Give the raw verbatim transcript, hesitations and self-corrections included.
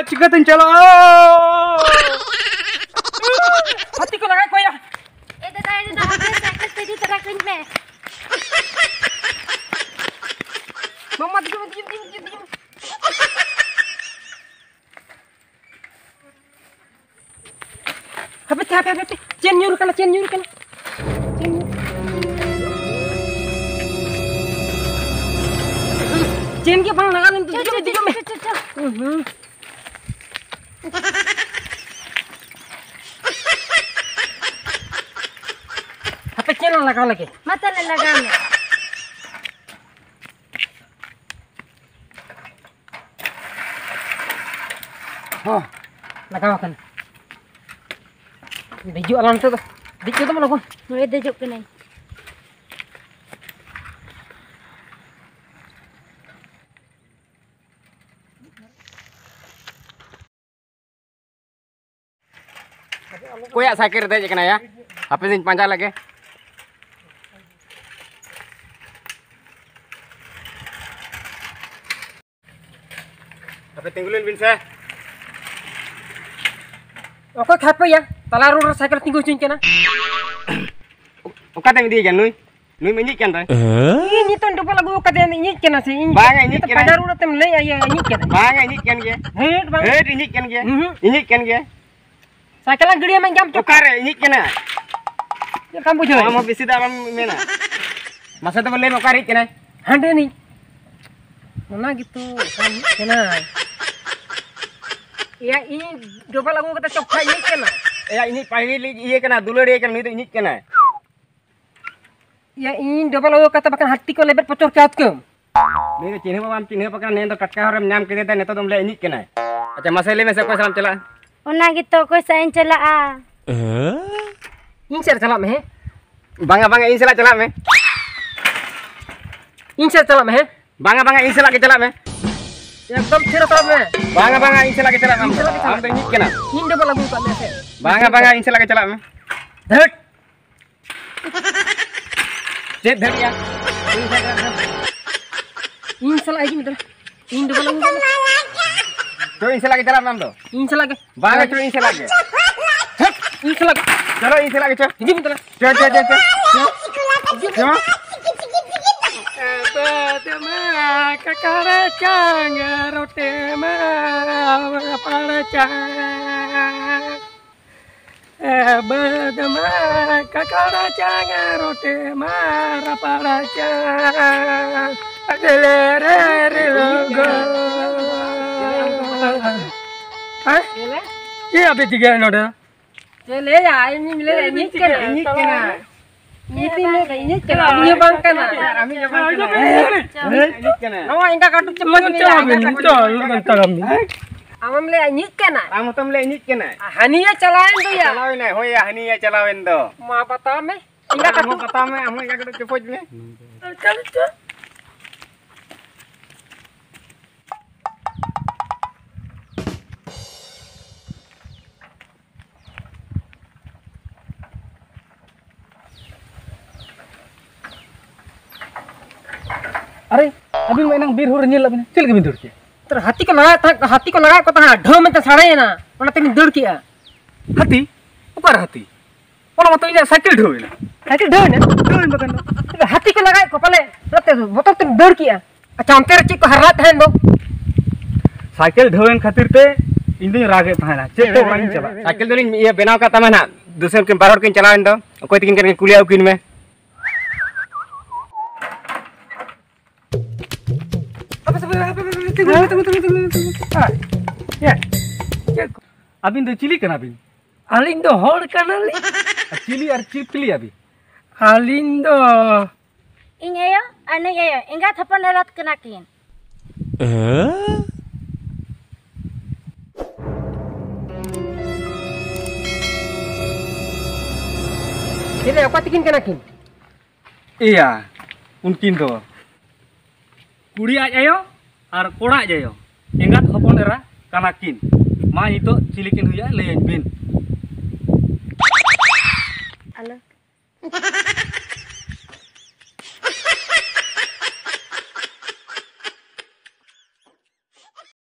ᱪᱤᱠᱟᱹᱛᱮᱧ ᱪᱟᱞᱟᱜᱼᱟ? ᱦᱟᱹᱛᱤ ᱠᱚ ᱞᱟᱜᱟ ᱠᱚᱭᱟ᱾ ᱮ ᱫᱟᱫᱟ, ᱮ ᱫᱟᱫᱟ, ᱦᱟᱯᱮ ᱥᱟᱭᱠᱮᱞ ᱛᱮ ᱤᱫᱤ ᱛᱟᱨᱟ ᱠᱟᱹᱧ ᱢᱮ᱾ ᱢᱟᱢᱟ, ᱫᱮᱡᱚᱜ ᱢᱮ, ᱫᱮᱡᱚᱜ ᱢᱮ, ᱫᱮᱡᱚᱜ ᱢᱮ, ᱫᱮᱡᱚᱜ ᱢᱮ᱾ ᱦᱟᱯᱮ, ᱦᱟᱯᱮ, ᱦᱟᱯᱮ, ᱦᱟᱯᱮ᱾ ᱪᱮᱱ ᱧᱩᱨ ᱠᱟᱱᱟ, ᱪᱮᱱ ᱧᱩᱨ ᱠᱟᱱᱟ᱾ ᱪᱮᱱ ᱧᱩᱨ᱾ ᱪᱮᱱ ᱜᱮ ᱵᱟᱝ ᱞᱟᱜᱟᱣ ᱞᱮᱱ ᱛᱤᱧ᱾ ᱪᱚ, ᱪᱚ, ᱫᱮᱡᱚᱜ ᱢᱮ, ᱪᱚ, ᱫᱮᱡᱚᱜ ᱢᱮ᱾ ᱪᱚ, ᱪᱚ, ᱪᱚ᱾ ᱦᱩᱸ, ᱦᱩᱸ᱾ ᱦᱟᱯᱮ ᱪᱮᱱ ᱞᱟᱜᱟᱣ ᱞᱮᱜᱮ᱾ ᱢᱟ ᱛᱟᱦᱞᱮ ᱞᱟᱜᱟᱣ ᱢᱮ᱾ ᱦᱚᱸ, ᱞᱟᱜᱟᱣ ᱟᱠᱟᱱᱟ᱾ ᱫᱮᱡᱚᱜ ᱟᱞᱟᱝ ᱱᱤᱛᱚᱜ ᱫᱚ᱾ ᱫᱮᱡ ᱜᱚᱫᱚᱜ ᱢᱮ ᱞᱚᱜᱚᱱ᱾ ᱦᱳᱭ, ᱫᱮᱡᱚᱜ ᱠᱟᱹᱱᱟᱹᱧ᱾ ᱚᱠᱚᱭᱟᱜ ᱥᱟᱭᱠᱮᱞ ᱨᱮ ᱫᱮᱡ ᱟᱠᱟᱱᱟᱭᱟ? ᱦᱟᱯᱮ ᱫᱩᱧ ᱯᱟᱸᱡᱟ ᱞᱮᱜᱮ᱾ ᱦᱟᱯᱮ ᱛᱤᱸᱜᱩ ᱞᱮᱱ ᱵᱤᱱ ᱥᱮ᱾ ᱚᱠᱚᱭ ᱠᱷᱟᱯᱮᱭᱟ? ᱛᱟᱞᱟ ᱨᱳᱰ ᱨᱮ ᱥᱟᱭᱠᱮᱞ ᱛᱤᱸᱜᱩ ᱦᱚᱪᱚᱧ ᱠᱟᱱᱟ᱾ ᱚᱠᱟᱛᱮᱢ ᱤᱫᱤᱭᱮ ᱠᱟᱱ ᱱᱩᱭ? ᱱᱩᱭ ᱢᱟ ᱤᱧᱤᱡ ᱠᱟᱱ ᱛᱟᱭ᱾ ᱤᱧ ᱱᱤᱛᱚᱝ ᱰᱚᱵᱚᱞ ᱟᱹᱜᱩ ᱠᱟᱛᱮ ᱤᱧᱤᱡ ᱠᱟᱱᱟ ᱥᱮ? ᱤᱧ ᱵᱟᱝᱟ, ᱤᱧᱤᱡ ᱱᱤᱛᱚᱜ ᱠᱟᱱᱟᱭ᱾ ᱯᱟᱸᱡᱟ ᱨᱩᱣᱟᱹᱲ ᱟᱛᱮᱢ ᱞᱟᱹᱭᱟ, ᱤᱭᱟᱹ, ᱤᱧᱤᱡ ᱠᱟᱱᱟᱭ᱾ ᱵᱟᱝᱟ, ᱤᱧᱤᱡ ᱠᱟᱱ ᱜᱮᱭᱟ᱾ ᱦᱮᱸᱴ ᱵᱟᱝ᱾ ᱦᱮᱸᱴ, ᱤᱧᱤᱡ ᱠᱟᱱ ᱜᱮᱭᱟ᱾ ᱩᱦᱩᱸ᱾ ᱤᱧᱤᱡ ᱠᱟᱱ ᱜᱮᱭᱟ᱾ ᱥᱟᱭᱠᱮᱞ ᱞᱟᱝ ᱜᱤᱰᱤᱭᱟᱢᱟ, ᱧᱟᱢ ᱪᱚ᱾ ᱚᱠᱟᱨᱮ? ᱤᱧᱤᱡ ᱠᱟᱱᱟ᱾ ᱪᱮᱫ ᱞᱮᱠᱟᱢ ᱵᱩᱡᱷᱟᱹᱣ? ᱟᱢ ᱦᱚᱸ ᱵᱮᱥᱤ ᱫᱚ ᱟᱞᱚᱢ ᱢᱮᱱᱟ᱾ ᱢᱟᱥᱮ ᱛᱚᱵᱮ ᱞᱟᱹᱭ ᱢᱮ, ᱚᱠᱟᱨᱮ ᱤᱧᱤᱡ ᱠᱟᱱᱟᱭ? ᱦᱟᱸᱰᱮ ᱱᱤᱡ᱾ ᱚᱱᱟ ᱜᱮᱛᱚ ᱚᱠᱟᱨᱮ ᱤᱧᱤᱡ ᱠᱟᱱᱟᱭ? ᱮᱭᱟ, ᱤᱧ ᱰᱚᱵᱚᱞ ᱟᱹᱜᱩ ᱠᱟᱛᱮ ᱪᱚᱠᱷᱟ ᱤᱧᱤᱡ ᱠᱟᱱᱟ᱾ ᱮᱭᱟ, ᱤᱧᱤᱡ ᱯᱟᱹᱦᱤᱞᱤᱡ ᱤᱭᱟᱹ ᱠᱟᱱᱟ, ᱫᱩᱞᱟᱹᱲᱤᱭᱟᱹ ᱠᱟᱱᱟ, ᱱᱩᱭ ᱫᱚ ᱤᱧᱤᱡ ᱠᱟᱱᱟᱭ᱾ ᱭᱟ, ᱤᱧ ᱰᱚᱵᱚᱞ ᱟᱹᱜᱩ ᱠᱟᱛᱮ ᱵᱟᱠᱷᱟᱱ ᱦᱟᱹᱛᱤ ᱠᱚ ᱞᱮᱵᱮᱫ ᱯᱚᱪᱚᱨ ᱠᱮᱭᱟ ᱩᱛᱠᱟᱹᱢ᱾ ᱱᱩᱭ ᱫᱚ ᱪᱤᱱᱦᱟᱹ ᱦᱚᱸ ᱵᱟᱢ ᱪᱤᱱᱦᱟᱹ ᱟᱠᱟᱱᱟ, ᱱᱮ ᱫᱚ ᱴᱟᱴᱠᱟ ᱦᱚᱨᱮᱢ ᱧᱟᱢ ᱠᱮᱫᱮ ᱛᱮ ᱱᱤᱛᱚᱜ ᱫᱚᱢ ᱞᱟᱹᱭᱟ ᱤᱧᱤᱡ ᱠᱟᱱᱟᱭ᱾ ᱟᱪᱪᱷᱟ, ᱢᱟᱥᱮ ᱞᱟᱹᱭ ᱢᱮᱥᱮ, ᱚᱠᱚᱭ ᱥᱟᱞᱟᱜ ᱮᱢ ᱪᱟᱞᱟᱜᱼᱟ? ᱚᱱᱟ ᱜᱮᱛᱚ, ᱚᱠᱚᱭ ᱥᱟᱶ ᱤᱧ ᱪᱟᱞᱟᱜᱼᱟ? ᱤᱧ ᱥᱮᱫ ᱨᱮ ᱪᱟᱞᱟᱜ ᱢᱮ, ᱦᱮᱸ? ᱵᱟᱝᱟ, ᱵᱟᱝᱟ, ᱤᱧ ᱥᱟᱞᱟᱜ ᱪᱟᱞᱟᱜ ᱢᱮ᱾ ᱤᱧ ᱥᱮᱫ ᱪᱟᱞᱟᱜ ᱢᱮ, ᱦᱮᱸ? ᱵᱟᱝᱟ, ᱵᱟᱝᱟ, ᱤᱧ ᱥᱟᱞᱟᱜ ᱜᱮ ᱪᱟᱞᱟᱜ ᱢᱮ᱾ ᱮᱠᱫᱚᱢ ᱛᱷᱤᱨ ᱦᱟᱛᱟᱲ ᱢᱮ᱾ ᱵᱟᱝᱟ, ᱵᱟᱝᱟ, ᱤᱧ ᱥᱟᱞᱟᱜ ᱜᱮ ᱪᱟᱞᱟᱜ ᱢᱮ᱾ ᱤᱧ ᱥᱟᱞᱟᱜ ᱜᱮ ᱟᱢ ᱪᱟᱞᱟᱜ ᱫᱚ ᱢᱮ᱾ ᱤᱧᱤᱡ ᱠᱟᱱᱟᱢ᱾ ᱤᱧ ᱰᱚᱵᱚᱞ ᱟᱹᱜᱩ ᱠᱟᱜ ᱢᱮ ᱥᱮ᱾ ᱵᱟᱝᱟ, ᱵᱟᱝᱟ, ᱤᱧ ᱥᱟᱞᱟᱜ ᱜᱮ ᱪᱟᱞᱟᱜ ᱢᱮ᱾ ᱫᱷᱟᱹᱴ᱾ ᱪᱮᱫ ᱫᱷᱟᱹᱨᱤᱡᱼᱟ? ᱤᱧ ᱥᱟᱞᱟᱜ ᱦᱤᱡᱩᱜ ᱢᱮ ᱛᱟᱦᱞᱮ᱾ ᱤᱧ ᱫᱚ ᱵᱟᱞᱮ ᱩᱰᱩᱠᱚᱜᱼᱟ᱾ ᱪᱚ, ᱤᱧ ᱥᱟᱞᱟᱜ ᱜᱮ ᱪᱟᱞᱟᱜ ᱢᱮ ᱟᱢ ᱫᱚ᱾ ᱤᱧ ᱥᱟᱞᱟᱜ ᱜᱮ᱾ ᱵᱟᱝ ᱪᱚ, ᱤᱧ ᱥᱟᱞᱟᱜ ᱜᱮ᱾ ᱤᱧ ᱥᱟᱞᱟᱜ ᱜᱮ᱾ ᱪᱚᱞᱚ, ᱤᱧ ᱥᱟᱞᱟᱜ ᱜᱮ ᱪᱚ᱾ ᱦᱤᱡᱩᱜ ᱢᱮ ᱛᱟᱦᱞᱮ᱾ ᱪᱚ, ᱪᱚ, ᱪᱚ, ᱪᱚ᱾ ᱪᱚ᱾ ᱮ ᱵᱟᱹᱫᱽ ᱢᱟ ᱠᱟᱠᱲᱟ ᱪᱟᱝ, ᱨᱚᱴᱮ ᱢᱟ ᱨᱟᱯᱟᱲ ᱪᱟᱝ᱾ ᱮ ᱵᱟᱹᱫᱽ ᱢᱟ ᱠᱟᱠᱲᱟ ᱪᱟᱝ, ᱨᱚᱴᱮ ᱢᱟ ᱨᱟᱯᱟᱲ ᱪᱟᱝ᱾ ᱟᱫᱮᱞᱮ ᱨᱮ ᱨᱮ ᱞᱚᱜᱚ᱾ ᱦᱮᱸ? ᱪᱮᱫ ᱟᱯᱮ ᱪᱤᱠᱟᱹᱭᱟ ᱱᱚᱰᱮ? ᱪᱮᱫ ᱞᱟᱹᱭᱟ? ᱤᱧᱤᱧ ᱞᱟᱹᱭᱟ, ᱤᱧᱤᱡ ᱠᱟᱱᱟ᱾ ᱤᱧᱤᱡ ᱠᱟᱱᱟ᱾ ᱤᱧᱤᱡ ᱠᱟᱱᱟ, ᱤᱧᱤᱡ ᱠᱟᱱᱟ᱾ ᱩᱱᱤ ᱦᱚᱸ ᱵᱟᱝ ᱠᱟᱱᱟ᱾ ᱟᱢᱤᱡ ᱦᱚᱸ ᱵᱟᱝ ᱠᱟᱱᱟ᱾ ᱤᱧᱤᱡ ᱠᱟᱱᱟ᱾ ᱱᱚᱣᱟ ᱮᱸᱜᱟ ᱠᱟᱹᱴᱩᱵ ᱪᱮᱫ ᱢᱚᱡᱽ ᱪᱟᱞᱟᱜ ᱢᱮ, ᱪᱟᱞᱟᱜ ᱢᱮ᱾ ᱟᱢᱮᱢ ᱞᱟᱹᱭᱟ ᱤᱧᱤᱡ ᱠᱟᱱᱟ᱾ ᱟᱢ ᱦᱚᱸᱛᱚᱢ ᱞᱟᱹᱭᱟ ᱤᱧᱤᱡ ᱠᱟᱱᱟ᱾ ᱦᱟᱹᱱᱤᱭᱮ ᱪᱟᱞᱟᱣᱮᱱ ᱫᱚᱭᱟ᱾ ᱪᱟᱞᱟᱣᱮᱱᱟᱭ, ᱦᱳᱭ, ᱦᱟᱹᱱᱤᱭᱮ ᱪᱟᱞᱟᱣᱮᱱ ᱫᱚ᱾ ᱢᱟ ᱵᱟᱛᱟᱣ ᱢᱮ᱾ ᱮᱸᱜᱟ ᱟᱢ ᱦᱚᱸ ᱠᱟᱹᱴᱩᱵ᱾ ᱵᱟᱛᱟᱣ ᱢᱮ, ᱟᱢ ᱦᱚᱸ ᱮᱸᱜᱟ ᱠᱟᱹᱴᱩᱵ ᱪᱚᱯᱚᱡ ᱢᱮ᱾ ᱟᱪᱪᱷᱟ, ᱟᱪᱪᱷᱟ᱾ ᱟᱨᱮ, ᱟᱹᱵᱤᱱ ᱢᱟ ᱮᱱᱟᱝ ᱵᱤᱨ ᱦᱚᱨ ᱨᱮ ᱧᱮᱞ ᱞᱮᱫ ᱵᱤᱱᱟ, ᱪᱮᱫ ᱞᱟᱹᱜᱤᱫ ᱵᱤᱱ ᱫᱟᱹᱲ ᱠᱮᱜᱼᱟ? ᱛᱚ, ᱦᱟᱹᱛᱤ ᱠᱚ ᱞᱟᱜᱟᱭᱮᱫ ᱛᱟᱦᱮᱸᱫ, ᱦᱟᱹᱛᱤ ᱠᱚ ᱞᱟᱜᱟᱭᱮᱫ ᱠᱚ ᱛᱟᱦᱮᱸᱫ, ᱰᱷᱟᱹᱣ ᱢᱮᱱᱛᱮ ᱥᱟᱰᱮᱭᱮᱱᱟ, ᱚᱱᱟᱛᱮᱞᱤᱧ ᱫᱟᱹᱲ ᱠᱮᱜᱼᱟ᱾ ᱦᱟᱹᱛᱤ? ᱚᱠᱟᱨᱮ ᱦᱟᱹᱛᱤ? ᱚᱱᱟ ᱢᱟᱛᱚ ᱤᱧᱟᱹᱜ ᱥᱟᱭᱠᱮᱞ ᱰᱷᱟᱹᱣ ᱮᱱᱟ᱾ ᱥᱟᱭᱠᱮᱞ ᱰᱷᱟᱹᱣ ᱮᱱᱟ? ᱰᱷᱟᱹᱣ ᱮᱱ ᱵᱟᱠᱷᱟᱱ ᱫᱚ᱾ ᱦᱟᱹᱛᱤ ᱠᱚ ᱞᱟᱜᱟᱭᱮᱫ ᱠᱚ ᱯᱟᱞᱮ, ᱚᱱᱟᱛᱮ ᱵᱚᱛᱚᱨ ᱛᱮᱢ ᱫᱟᱹᱲ ᱠᱮᱜᱼᱟ᱾ ᱟᱪᱪᱷᱟ, ᱚᱱᱛᱮ ᱨᱮ ᱪᱮᱫ ᱠᱚ ᱦᱟᱨᱞᱟᱜ ᱛᱟᱦᱮᱸᱫ ᱫᱚ? ᱥᱟᱭᱠᱮᱞ ᱰᱷᱟᱹᱣ ᱮᱱ ᱠᱷᱟᱹᱛᱤᱨ ᱛᱮ ᱤᱧ ᱫᱩᱧ ᱨᱟᱜ ᱮᱫ ᱛᱟᱦᱮᱱᱟ᱾ ᱪᱮᱫ ᱛᱮ ᱚᱲᱟᱜ ᱤᱧ ᱪᱟᱞᱟᱜᱼᱟ? ᱥᱟᱭᱠᱮᱞ ᱫᱚᱞᱤᱧ ᱤᱭᱟᱹ ᱵᱮᱱᱟᱣ ᱠᱟᱜ ᱛᱟᱢᱟ ᱱᱟᱦᱟᱜ᱾ ᱫᱩᱥᱨᱟ ᱠᱤᱱ ᱵᱟᱨ ᱦᱚᱲ ᱠᱤᱱ ᱪᱟᱞᱟᱣᱮᱱ ᱫᱚ᱾ ᱚᱠᱚᱭ ᱛᱟᱹᱠᱤᱱ ᱠᱟᱱᱟ ᱠᱤᱱ? ᱠᱩᱞᱤᱭᱟ ᱩᱠᱤᱱ ᱢᱮ᱾ ᱟᱹᱵᱤᱱ ᱫᱚ ᱪᱤᱞᱤ ᱠᱟᱱᱟ ᱵᱤᱱ? ᱟᱹᱞᱤᱧ ᱫᱚ ᱦᱚᱲ ᱠᱟᱱᱟᱞᱤᱧ᱾ ᱟᱨ ᱪᱤᱞᱤ ᱟᱨ ᱪᱤᱯᱞᱤ ᱟᱹᱵᱤᱱ? ᱟᱹᱞᱤᱧ ᱫᱚ ᱤᱧ ᱟᱭᱳ ᱟᱨ ᱱᱩᱭ ᱟᱭᱳ ᱮᱸᱜᱟᱛ ᱦᱚᱯᱚᱱ ᱮᱨᱟᱛ ᱠᱟᱱᱟ ᱠᱤᱱ᱾ ᱪᱮᱞᱮ, ᱚᱠᱟ ᱛᱤᱠᱤᱱ ᱠᱟᱱᱟ ᱠᱤᱱ? ᱮᱭᱟ, ᱩᱱᱠᱤᱱ ᱫᱚ ᱠᱩᱲᱤ ᱟᱡ ᱟᱭᱳ ᱟᱨ ᱠᱚᱲᱟ ᱟᱡ ᱟᱭᱳ, ᱮᱸᱜᱟᱛ ᱦᱚᱯᱚᱱ ᱮᱨᱟ ᱠᱟᱱᱟ ᱠᱤᱱ᱾ ᱢᱟ, ᱱᱤᱛᱚᱜ ᱪᱤᱞᱤ ᱠᱤᱱ ᱦᱩᱭᱩᱜᱼᱟ, ᱞᱟᱹᱭᱟᱹᱧ ᱵᱤᱱ᱾